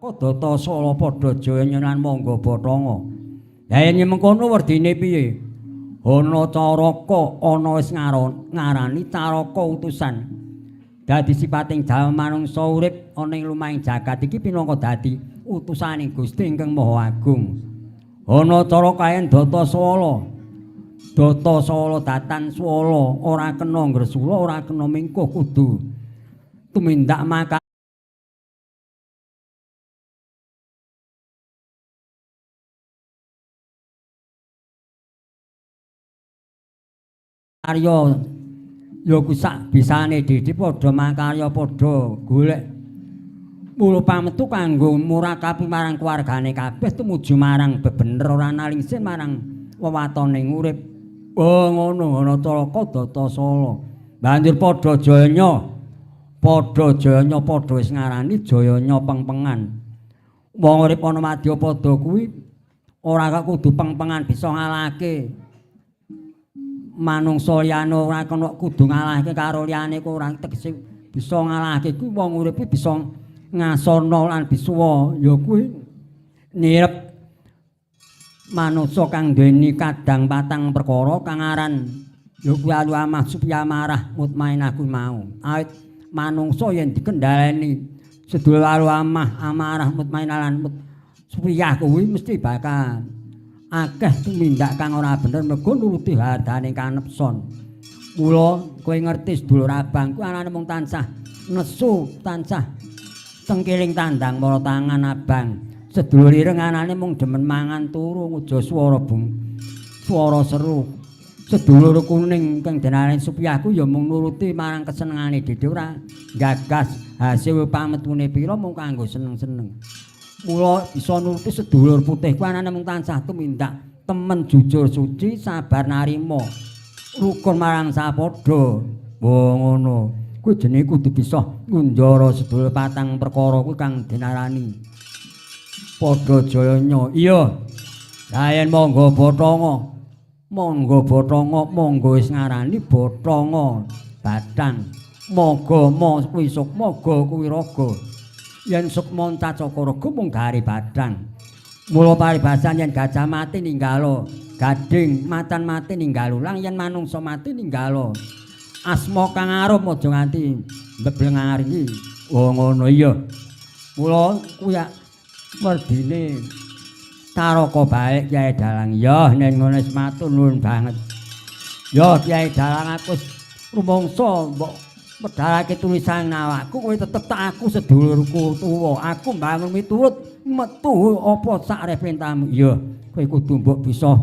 Data Sala padha jaya lan mangga bathanga. Lah yen mengkono werdine piye? Ana caraka ana wis ngarani caraka utusan. Dadi sipating jalma manungsa urip ana ing lumahing jagat iki pinangka dadi utusane Gusti ingkang Maha Agung. Ana caraka yen data swala. Data swala datan swala ora kena ngresula, ora kena mingkuh, kudu tumindak maka karya ya ku sak bisane dhewe padha makarya padha golek mula pametu kanggo murakapi marang keluargane kabeh tumuju marang bebener ora nalingsin marang wewatone urip. Oh ngono ana caraka data sala. Banjur padha jayanya. Padha jayanya padha wis ngarani jayanya pengpengan. Wong urip ana madyapada kuwi ora kok kudu pengpengan bisa ngalahke manungsa liyane, ora kena kudu ngalahke karo liyane ku ora tegese bisa ngalahke kuwi wong urip bisa ngasana lan bisuwa ya kuwi nirep manungsa kang duweni kadang patang perkara kang aran ya kuwi alu amah supaya marah mutmainah kuwi mau. Awit manungsa yen dikendhaleni sedulur alu amah amarah mutmainah lan supaya kuwi mesti bakal akeh tumindak kang ora bener mergo nuruti hardane kanepson. Mula kowe ngerti sedulur abang kuwi anane mung tansah nesu, tansah tengkiling tandang mara tangan abang. Sedulur ireng anane mung demen mangan turu ngujo swara bung, swara seru. Sedulur kuning kang denarane supiyahku ya mung nuruti marang kesenengane dhewe ora gagas hasil pametune pira mung kanggo seneng-seneng. Mula bisa nuruti sedulur putih kuwi anane mung tansah tumindak temen jujur suci sabar narima rukun marang sapadha. Wah ngono kuwi jenenge kudu bisa ngunjara sedulur patang perkara kuwi kang dinarani padha jayanya. Iya lah yen mangga bathanga, mangga bathanga, mangga wis ngarani bathanga bathang maga ma kuwi sukma ga kuwi raga. Yen sukma cacaka raga mung gare bathang. Mula paribasan yen gajah mati ninggalo gading, macan mati ninggal ulang, yen manungsa mati ninggalo asma kang arum aja nganti mbeblengari. Oh ngono iya. Mula kuwi werdine caraka baik Kyai Dalang. Ya yen ngono wis matur nuwun banget. Ya Kyai Dalang aku wis rumangsa mbok medharake tulisan awakku kowe tetep tak aku sedulurku tuwa. Aku mbangun miturut metu apa sak arep perintahmu. Iya, kowe kudu mbok bisa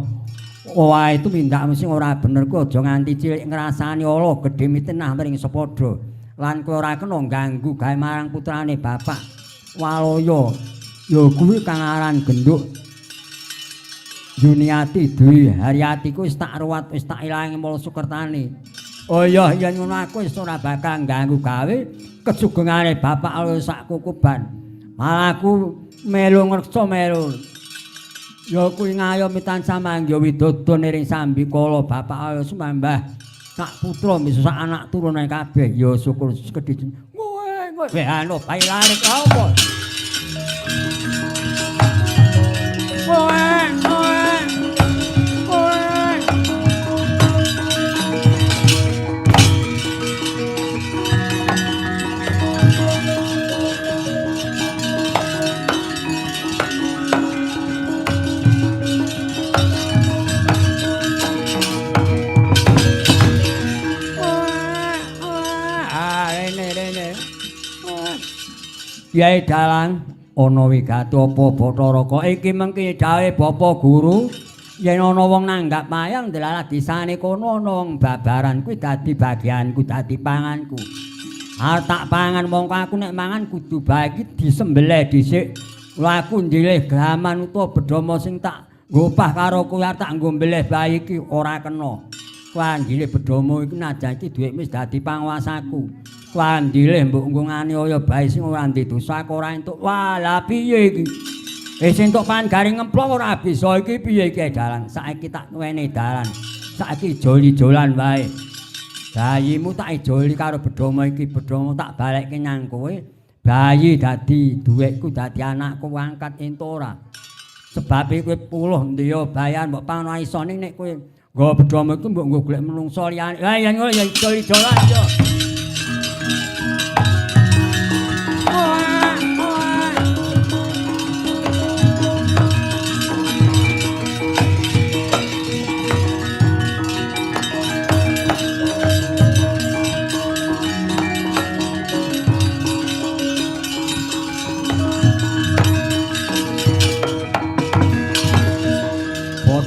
wae tumindak sing ora bener ku aja nganti cilik ngrasani ala gedhe mitenah mring sepadha. Lan kowe ora kena ganggu gawe marang putrane bapak Walaya. Ya kuwi kang aran genduk Yuniati Dwi Haryati ku wis tak ruwat wis tak ilangi mula sukertane. Oh iya yen ngono aku wis ora bakal ganggu gawe kesugengane bapak karo sak kukuban. Malah aku melu ngreksa melu. Ya kuwi ngayomi tansah mangga widodo niring sambikala bapak kaya sumambah sak putra miso sak anak turune kabeh. Ya syukur sekedhi. Ngowe ngowe anu bae larik apa? Ngowe ngowe ngowe. Kyai Dalang ana wigati apa Bathara iki mengki dawuhe Bapak Guru yen ana wong nanggap wayang delalah desane kono ana wong babaran kuwi dadi bagianku dadi panganku. Arep tak pangan mongko aku nek mangan kudu bae iki disembelih dhisik. Lha aku ndilih gaman utawa bedama sing tak ngopah karo kowe arep tak nggo mbelih bae iki ora kena. Kuwi ndilih bedama iki najan iki dhuwit wis dadi panguwasaku. Wandile mbok nggo nganiaya bae sing ora ndek dosa aku ora entuk. Wah, lha piye iki? Wis entuk pan garing ngemplok ora bisa iki piye iki dalan. Saiki tak wene dalan. Saiki joli-jolan wae. Bayimu tak ijoli karo bedama iki, bedama tak balekke nyang kowe. Bayi dadi duwekku dadi anakku angkat entuk ora. Sebab kowe puluh ndiya bayan mbok pangan isone nek kowe nggawa bedhamu iku mbok nggo golek menungsa liyane. Ha yen ngono ya ijol-ijol aja.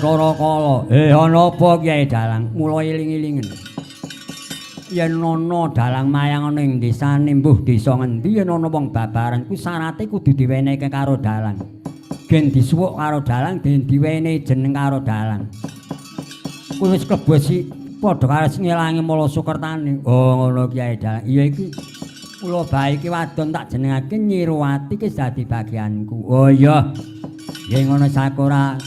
Bathara Kala, ana apa Kyai Dalang? Mula eling-elingen. Yen ana dalang mayang ana ing desane mbuh desa ngendi yen ana wong babaran kuwi syarate kudu diwenehke karo dalang. Gen disuwuk karo dalang, gen diwenehi jeneng karo dalang. Kuwi wis klebu si padha karo ngelangi mala sukertane. Oh ngono Kyai Dalang. Iya iki kula bae iki wadon tak jenengake Nyi Ruwati iki dadi bagianku. Oh iya. Yen ngono sakora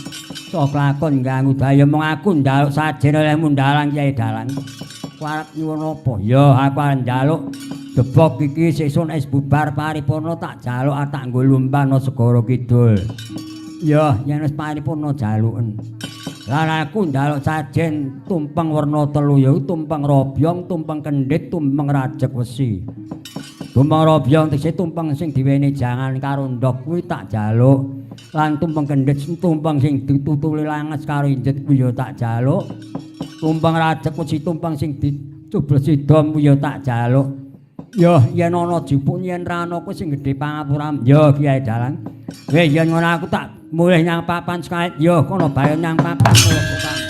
sok lakon ganggu daya mung aku njaluk sajen olehmu ndalang Kyai Dalang. Aku arep nyuwun apa? Ya aku arep njaluk debog iki sesuk es bubar paripurna tak jaluk tak nggo lumbano segara kidul. Ya yen wis paripurna jaluken. Lan aku njaluk sajen tumpeng werna telu ya tumpeng robyong, tumpeng kendhit, tumpeng rajek wesi. Tumpeng robyong tegese tumpeng sing diwenehi jangan karo ndhog kuwi tak jaluk. Lan tumpeng kendhit tumpeng sing ditutuli langes karo injet kuwi ya tak jaluk. Tumpeng rajek wesi tumpeng sing dicublesi dom kuwi ya tak jaluk. Ya yen ana jupuk yen ra ana kuwi sing gedhe pangapura. Ya Kyai Dalang. Weh yen ngono aku tak mulih nyang papan sekait. Ya kono bae nyang papan kula.